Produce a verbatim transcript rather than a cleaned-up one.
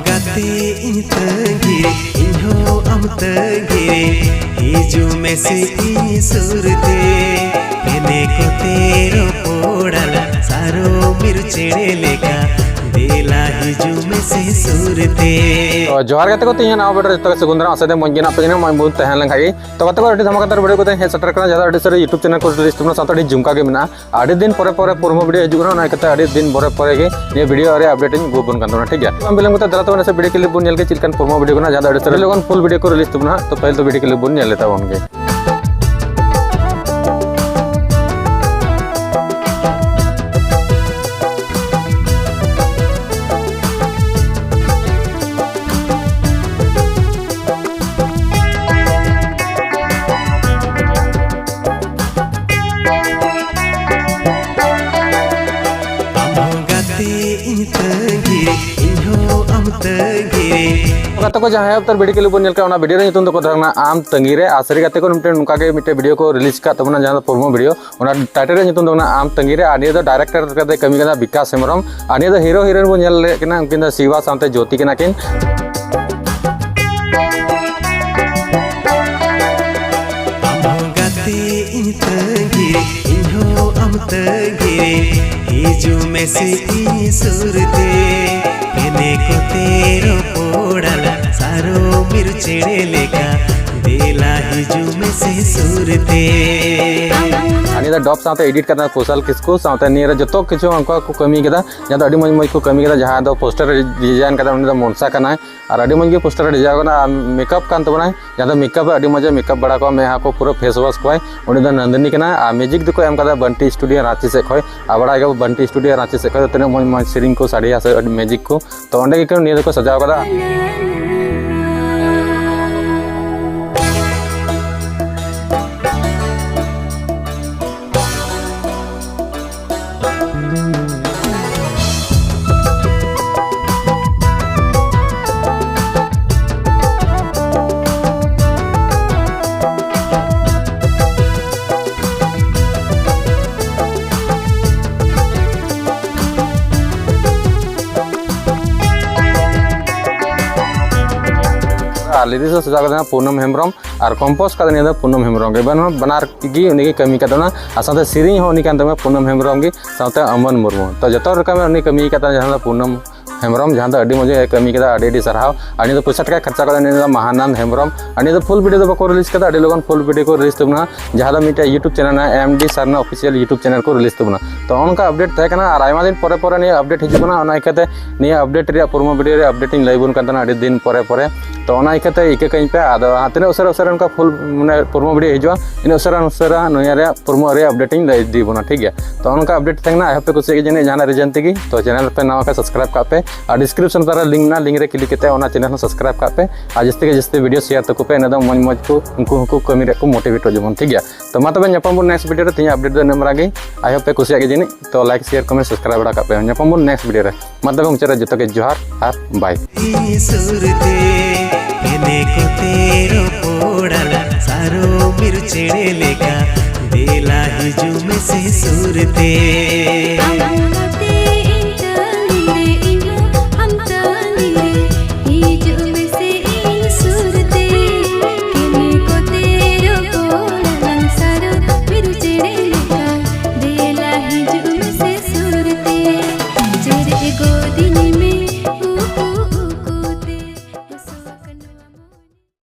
ᱜᱟᱛᱮ ᱤᱧ ᱛᱟᱺᱜᱤ ᱨᱮ, ᱤᱧ ᱦᱚᱸ ᱟᱢ ᱛᱟᱺᱜᱤ ᱨᱮ, ᱦᱤᱡᱩᱜ ᱢᱮᱥᱮ ᱤᱧ ᱥᱩᱨ ᱛᱮ᱾ ᱮᱱᱮ ᱠᱚᱛᱮ ᱨᱚᱯᱚᱲᱟᱞᱟᱝ ᱥᱟᱨᱚ ᱢᱤᱨᱩ ᱪᱮᱬᱮ ᱞᱮᱠᱟ, ᱫᱮᱞᱟ ᱦᱤᱡᱩᱜ ᱢᱮᱥᱮ ᱥᱩᱨ ᱛᱮ᱾ ᱛᱚ, ᱡᱚᱦᱟᱨ ᱜᱟᱛᱮ ᱠᱚ, ᱛᱮᱦᱮᱧᱟᱜ ᱱᱟᱣᱟ video ᱨᱮ ᱡᱚᱛᱚ ᱜᱮ ᱥᱟᱹᱜᱩᱱ ᱫᱟᱨᱟᱢ᱾ ᱟᱥᱟ ᱫᱟᱹᱧ ᱢᱚᱡᱽ ᱜᱮ ᱢᱮᱱᱟᱜ ᱯᱮ ᱡᱟᱹᱱᱤᱡ, ᱢᱚᱡᱽ ᱵᱚᱱ ᱛᱟᱦᱮᱸ ᱞᱮᱱ ᱠᱷᱟᱡ ᱜᱮ᱾ ᱛᱚ ᱜᱟᱛᱮ ᱠᱚ, ᱟᱹᱰᱤ ᱫᱷᱟᱢᱟᱠᱟᱫᱟᱨ video ᱠᱚᱛᱮ ᱦᱮᱡ ᱥᱮᱴᱮᱨ ᱠᱟᱱᱟ, ᱡᱟᱦᱟᱸ ᱫᱚ ᱟᱹᱰᱤ ᱥᱟᱹᱨᱤ YouTube channel ᱠᱚ release ᱛᱟᱵᱚᱱᱟ, ᱥᱟᱶᱛᱮ ᱟᱹᱰᱤ ᱡᱷᱩᱢᱠᱟ ᱜᱮ ᱢᱮᱱᱟᱜᱼᱟ᱾ ᱟᱹᱰᱤ ᱫᱤᱱ ᱯᱚᱨᱮ ᱯᱚᱨᱮ promo video ᱦᱤᱡᱩᱜ ᱠᱟᱱᱟ, ᱚᱱᱟ ᱤᱭᱠᱟᱹᱛᱮ ᱟᱹᱰᱤ ᱫᱤᱱ ᱯᱚᱨᱮ ᱯᱚᱨᱮ ᱜᱮ ᱱᱤᱭᱟᱹ video ᱨᱮ update ᱤᱧ ᱟᱹᱜᱩ ᱟᱵᱚᱱ ᱠᱟᱱ ᱛᱟᱵᱚᱱᱟ, ᱴᱷᱤᱠ ᱜᱮᱭᱟ? ᱵᱟᱝ ᱵᱤᱞᱚᱢ ᱠᱟᱛᱮ ᱫᱮᱞᱟ ᱛᱚᱵᱮ ᱱᱟᱥᱮ video clip ᱵᱚᱱ ᱧᱮᱞ ᱜᱮ, ᱪᱮᱫ ᱞᱮᱠᱟᱱ promo video ᱠᱟᱱᱟ, ᱡᱟᱦᱟᱸ ᱫᱚ ᱟᱹᱰᱤ ᱥᱟᱹᱨᱤ ᱞᱚᱜᱚᱱ full video ᱠᱚ release ᱛᱟᱵᱚᱱᱟ᱾ ᱛᱚ ᱯᱟᱹᱦᱤᱞ ᱫᱚ video clip ᱵᱚᱱ ᱧᱮᱞ ᱞᱮ ᱛᱟᱵᱚᱱ ᱜᱮ᱾ ᱟᱢ ᱦᱚᱸ ᱜᱟᱛᱮ ᱤᱧ ᱛᱟᱺᱜᱤ ᱨᱮ, ᱤᱧ ᱦᱚᱸ ᱟᱢ ᱛᱟᱺᱜᱤ ᱨᱮ᱾ ᱜᱟᱛᱮ ᱠᱚ, ᱡᱟᱦᱟᱸ ᱩᱛᱟᱹᱨ video clip ᱵᱚᱱ ᱧᱮᱞ ᱠᱟᱜ, ᱚᱱᱟ video ᱨᱮᱭᱟᱜ ᱧᱩᱛᱩᱢ ᱫᱚᱠᱚ ᱫᱚᱦᱚ ᱠᱟᱱᱟ ᱟᱢ ᱛᱟᱺᱜᱤ ᱨᱮ᱾ ᱟᱨ ᱥᱟᱹᱨᱤ ᱜᱟᱛᱮ ᱠᱚ, ᱢᱤᱫᱴᱮᱱ ᱱᱚᱝᱠᱟ ᱜᱮ ᱢᱤᱫᱴᱮᱱ video ᱠᱚ release ᱠᱟᱜ ᱛᱟᱵᱚᱱᱟ, ᱡᱟᱦᱟᱸ ᱫᱚ promo video, ᱚᱱᱟ title ᱨᱮᱭᱟᱜ ᱧᱩᱛᱩᱢ ᱫᱚ ᱠᱟᱱᱟ ᱟᱢ ᱛᱟᱺᱜᱤ ᱨᱮ᱾ ᱟᱨ ᱱᱤᱭᱟᱹ ᱫᱚ director ᱠᱟᱛᱮ ᱠᱟᱹᱢᱤ ᱠᱟᱫᱟ ᱵᱤᱠᱟᱥ ᱦᱮᱢᱵᱨᱚᱢ᱾ ᱟᱨ ᱱᱤᱭᱟᱹ ᱫᱚ hero heroine ᱵᱚᱱ ᱧᱮᱞ ᱞᱮᱫ ᱠᱤᱱᱟ, ᱩᱱᱠᱤᱱ ᱫᱚ ᱥᱤᱵᱟ ᱥᱟᱶᱛᱮ ᱡᱳᱛᱤ ᱠᱟᱱᱟ ᱠᱤᱱ᱾ ᱟᱢ ᱦᱚᱸ ᱜᱟᱛᱮ ᱤᱧ ᱛᱟᱺᱜᱤ ᱨᱮ, ᱤᱧ ᱦᱚᱸ ᱟᱢ ᱛᱟᱺᱜᱤ ᱨᱮ, ᱦᱤᱡᱩᱜ ᱢᱮᱥᱮ ᱤᱧ ᱥᱩᱨ ᱛᱮ᱾ ᱮᱱᱮ ᱠᱚᱛᱮ ᱨᱚᱯᱚᱲᱟᱞᱟᱝ ᱥᱟᱨᱚ ᱢᱤᱨᱩ ᱪᱮᱬᱮ ᱞᱮᱠᱟ, ᱫᱮᱞᱟ ᱦᱤᱡᱩᱜ ᱢᱮᱥᱮ ᱥᱩᱨ ᱛᱮ᱾ ᱟᱨ ᱱᱤᱭᱟᱹ ᱫᱚ dub ᱥᱟᱶᱛᱮ edit ᱠᱟᱫᱟ ᱠᱩᱥᱟᱞ ᱠᱤᱥᱠᱩ, ᱥᱟᱶᱛᱮ ᱱᱤᱭᱟᱹ ᱨᱮ ᱡᱚᱛᱚ ᱠᱤᱪᱷᱩ ᱩᱱᱠᱩ ᱠᱚ ᱠᱟᱹᱢᱤ ᱠᱟᱫᱟ, ᱡᱟᱦᱟᱸ ᱫᱚ ᱟᱹᱰᱤ ᱢᱚᱡᱽ ᱢᱚᱡᱽ ᱠᱚ ᱠᱟᱹᱢᱤ ᱠᱟᱫᱟ᱾ ᱡᱟᱦᱟᱸ ᱫᱚ poster ᱮ design ᱠᱟᱫᱟ, ᱩᱱᱤ ᱫᱚ ᱢᱚᱱᱥᱟ ᱠᱟᱱᱟᱭ᱾ ᱟᱨ ᱟᱹᱰᱤ ᱢᱚᱡᱽ ᱜᱮ poster ᱮ design ᱠᱟᱱᱟ᱾ ᱟᱨ makeup ᱠᱟᱱ ᱛᱟᱵᱚᱱᱟᱭ, ᱡᱟᱦᱟᱸ ᱫᱚ makeup ᱟᱹᱰᱤ ᱢᱚᱡᱽ ᱮ makeup ᱵᱟᱲᱟ ᱠᱚᱣᱟ, ᱢᱮᱫᱦᱟ ᱠᱚ ᱯᱩᱨᱟᱹ face wash ᱠᱚᱣᱟᱭ᱾ ᱩᱱᱤ ᱫᱚ ᱱᱚᱱᱫᱤᱱᱤ ᱠᱟᱱᱟᱭ᱾ ᱟᱨ music ᱫᱚᱠᱚ ᱮᱢ ᱠᱟᱫᱟ ᱵᱟᱱᱴᱤ studio ᱨᱟᱸᱪᱤ ᱥᱮᱫ ᱠᱷᱚᱡ᱾ ᱟᱨ ᱵᱟᱲᱟᱭ ᱜᱮᱭᱟ ᱵᱚ ᱵᱟᱱᱴᱤ studio ᱨᱟᱸᱪᱤ ᱥᱮᱫ ᱠᱷᱚᱡ ᱫᱚ ᱛᱤᱱᱟᱹᱜ ᱢᱚᱡᱽ ᱢᱚᱡᱽ ᱥᱮᱨᱮᱧ ᱠᱚ ᱥᱟᱰᱮᱭᱟ ᱥᱮ music ᱠᱚ᱾ ᱛᱚ ᱚᱸᱰᱮ ᱜᱮ ᱱᱤᱭᱟᱹ ᱫᱚᱠᱚ ᱥᱟᱡᱟᱣ ᱠᱟᱫᱟ᱾ ᱟᱨ ᱞᱤᱨᱤᱠᱥ ᱫᱚ ᱥᱟᱡᱟᱣ ᱠᱟᱫᱟ ᱯᱩᱱᱟᱢ ᱦᱮᱢᱵᱨᱚᱢ, ᱟᱨ ᱠᱚᱢᱯᱳᱡᱽ ᱠᱟᱫᱟ ᱱᱤᱭᱟᱹ ᱫᱚ ᱯᱩᱱᱟᱢ ᱦᱮᱢᱵᱨᱚᱢ ᱜᱮ᱾ ᱵᱟᱱᱟᱨ ᱜᱮ ᱩᱱᱤ ᱜᱮ ᱠᱟᱹᱢᱤ ᱠᱟᱫᱟ ᱚᱱᱟ, ᱟᱨ ᱥᱟᱶᱛᱮ ᱥᱮᱨᱮᱧ ᱦᱚᱸ ᱩᱱᱤ ᱠᱟᱱ ᱛᱟᱵᱚᱱᱟ ᱯᱩᱱᱟᱢ ᱦᱮᱢᱵᱨᱚᱢ ᱜᱮ, ᱥᱟᱶᱛᱮ ᱟᱢᱚᱱ ᱢᱩᱨᱢᱩ᱾ ᱛᱚ ᱡᱚᱛᱚ ᱨᱚᱠᱚᱢ ᱩᱱᱤ ᱠᱟᱹᱢᱤ ᱠᱟᱫᱟ, ᱡᱟᱦᱟᱸ ᱫᱚ ᱯᱩᱱᱟᱢ ᱦᱮᱢᱵᱨᱚᱢ, ᱡᱟᱦᱟᱸ ᱫᱚ ᱟᱹᱰᱤ ᱢᱚᱡᱽ ᱮ ᱠᱟᱹᱢᱤ ᱠᱟᱫᱟ, ᱟᱹᱰᱤ ᱟᱹᱰᱤ ᱥᱟᱨᱦᱟᱣ᱾ ᱟᱨ ᱱᱤᱭᱟᱹ ᱫᱚ ᱯᱚᱭᱥᱟ ᱴᱟᱠᱟᱭ ᱠᱷᱚᱨᱪᱟ ᱠᱟᱫᱟ, ᱱᱤᱭᱟᱹ ᱫᱚ ᱢᱟᱦᱟᱱᱟᱱᱫ ᱦᱮᱢᱵᱨᱚᱢ᱾ ᱟᱨ ᱱᱤᱭᱟᱹ ᱫᱚ ᱯᱷᱩᱞ ᱵᱷᱤᱰᱤᱭᱳ ᱫᱚ ᱵᱟᱠᱚ ᱨᱤᱞᱤᱡᱽ ᱠᱟᱫᱟ, ᱟᱹᱰᱤ ᱞᱚᱜᱚᱱ ᱯᱷᱩᱞ ᱵᱷᱤᱰᱤᱭᱳ ᱠᱚ ᱨᱤᱞᱤᱡᱽ ᱛᱟᱵᱚᱱᱟ, ᱡᱟᱦᱟᱸ ᱫᱚ ᱢᱤᱫᱴᱮᱡ YouTube ᱪᱮᱱᱮᱞ ᱢᱮᱱᱟᱜᱼᱟ, ᱮᱢ ᱰᱤ ᱥᱟᱨᱱᱟ ᱚᱯᱷᱤᱥᱤᱭᱟᱞ YouTube ᱪᱮᱱᱮᱞ ᱠᱚ ᱨᱤᱞᱤᱡᱽ ᱛᱟᱵᱚᱱᱟ᱾ ᱛᱚ ᱚᱱᱠᱟ ᱟᱯᱰᱮᱴ ᱛᱟᱦᱮᱸ ᱠᱟᱱᱟ, ᱟᱨ ᱟᱭᱢᱟ ᱫᱤᱱ ᱯᱚᱨᱮ ᱯᱚᱨᱮ ᱱᱤᱭᱟᱹ ᱟᱯᱰᱮᱴ ᱦᱤᱡᱩᱜ ᱠᱟᱱᱟ, ᱚᱱᱟ ᱤᱠᱷᱟᱹᱛᱮ ᱱᱤᱭᱟᱹ ᱟᱯᱰᱮᱴ ᱨᱮᱭᱟᱜ ᱯᱨᱳᱢᱳ ᱵᱷᱤᱰᱤᱭᱳ ᱨᱮᱭᱟᱜ ᱟᱯᱰᱮᱴ ᱤᱧ ᱞᱟᱹᱭ ᱟᱵᱚᱱ ᱠᱟᱱ ᱛᱟᱦᱮᱱᱟ ᱟᱹᱰᱤ ᱫᱤᱱ ᱯᱚᱨᱮ ᱯᱚᱨᱮ᱾ ᱛᱚ ᱚᱱᱟ ᱤᱠᱷᱟᱹᱛᱮ ᱤᱠᱟᱹ ᱠᱟᱹᱧ ᱯᱮ, ᱟᱫᱚ ᱦᱟᱸᱜ ᱛᱤᱱᱟᱹᱜ ᱩᱥᱟᱹᱨᱟ ᱩᱥᱟᱹᱨᱟ ᱚᱱᱠᱟ ᱯᱷᱩᱞ ᱢᱟᱱᱮ ᱯᱨᱳᱢᱳ ᱵᱷᱤᱰᱤᱭᱳ ᱦᱤᱡᱩᱜᱼᱟ, ᱤᱱᱟᱹᱜ ᱩᱥᱟᱹᱨᱟ ᱩᱥᱟᱹᱨᱟ ᱱᱤᱭᱟᱹ ᱨᱮᱭᱟᱜ ᱯᱨᱳᱢᱳ ᱨᱮᱭᱟᱜ ᱟᱯᱰᱮᱴ ᱤᱧ ᱞᱟᱹᱭ ᱤᱫᱤ ᱵᱚᱱᱟ, ᱴᱷᱤᱠ ᱜᱮᱭᱟ? ᱛᱚ ᱚᱱᱠᱟ ᱟᱯᱰᱮᱴ ᱛᱟᱦᱮᱸ ᱠᱟᱱᱟ, ᱟᱭ ᱦᱳᱯ ᱯᱮ ᱠᱩᱥᱤᱭᱟᱜ ᱜᱮ ᱡᱟᱹᱱᱤᱡ ᱡᱟᱦᱟᱱᱟᱜ ᱨᱤᱡᱮᱱ ᱛᱮᱜᱮ᱾ ᱛᱚ ᱪᱮᱱᱮᱞ ᱯᱮ ᱱᱟᱣᱟ ᱠᱷᱟᱱ ᱥᱟᱵᱥᱠᱨᱟᱭᱤᱵ ᱠᱟᱜ ᱯᱮ, ᱟᱨ ᱰᱤᱥᱠᱨᱤᱯᱥᱚᱱ ᱛᱟᱞᱟ ᱞᱤᱝᱠ ᱢᱮᱱᱟᱜᱼᱟ, ᱞᱤᱝᱠ ᱨᱮ ᱠᱞᱤᱠ ᱠᱟᱛᱮ ᱚᱱᱟ ᱪᱮᱱᱮᱞ ᱦᱚᱸ ᱥᱟᱵᱥᱠᱨᱟᱭᱤᱵ ᱠᱟᱜ ᱯᱮ, ᱟᱨ ᱡᱟᱹᱥᱛᱤ ᱜᱮ ᱡᱟᱹᱥᱛᱤ ᱵᱷᱤᱰᱤᱭᱳ ᱥᱮᱭᱟᱨ ᱛᱟᱠᱚ ᱯᱮ, ᱤᱱᱟᱹ ᱫᱚ ᱢᱚᱡᱽ ᱢᱚᱡᱽ ᱠᱚ ᱩᱱᱠᱩ ᱦᱚᱸᱠᱚ ᱠᱟᱹᱢᱤ ᱨᱮ ᱠᱚ ᱢᱳᱴᱤᱵᱷᱮᱴᱚᱜ ᱡᱮᱢᱚᱱ, ᱴᱷᱤᱠ ᱜᱮᱭᱟ? ᱛᱚ ᱢᱟ ᱛᱚᱵᱮ ᱧᱟᱯᱟᱢ ᱵᱚᱱ ᱱᱮᱠᱥᱴ ᱵᱷᱤᱰᱤᱭᱳ ᱨᱮ, ᱛᱮᱦᱮᱧᱟᱜ ᱟᱯᱰᱮᱴ ᱫᱚ ᱤᱱᱟᱹᱜ ᱢᱟᱨᱟᱝ ᱜᱮ, ᱟᱭ ᱦᱳᱯ ᱯᱮ ᱠᱩᱥᱤᱭᱟᱜ ᱜᱮ ᱡᱟᱹᱱᱤᱡ᱾ ᱛᱚ ᱞᱟᱭᱤᱠ, ᱥᱮᱭᱟᱨ, ᱠᱚᱢᱮᱱᱴ, ᱥᱟᱵᱥᱠᱨᱟᱭᱤᱵ ᱵᱟᱲᱟ ᱠᱟᱜ ᱯᱮ᱾ ᱧᱟᱯᱟᱢ ᱵᱚᱱ ᱱᱮᱠᱥᱴ ᱵᱷᱤᱰᱤᱭᱳ ᱨᱮ, ᱢᱟ ᱛᱚᱵᱮ ᱢᱩᱪᱟᱹᱫ ᱨᱮ ᱡᱚᱛᱚ ᱜᱮ ᱡᱚᱦᱟᱨ ᱟᱨ ᱵᱟᱭ᱾ ᱤᱧ ᱥᱩᱨ ᱛᱮ ᱮᱱᱮ ᱠᱚᱛᱮ ᱨᱚᱯᱚᱲᱟ, ᱥᱟᱨᱚ ᱢᱤᱨᱩ ᱪᱮᱬᱮ ᱞᱮᱠᱟ ᱫᱮᱞᱟ ᱦᱤᱡᱩᱜ ᱢᱮᱥᱮ ᱥᱩᱨ ᱛᱮ᱾ ᱟᱢ ᱠᱟᱛᱮ ᱤᱧ ᱛᱟᱺᱜᱤ ᱨᱮ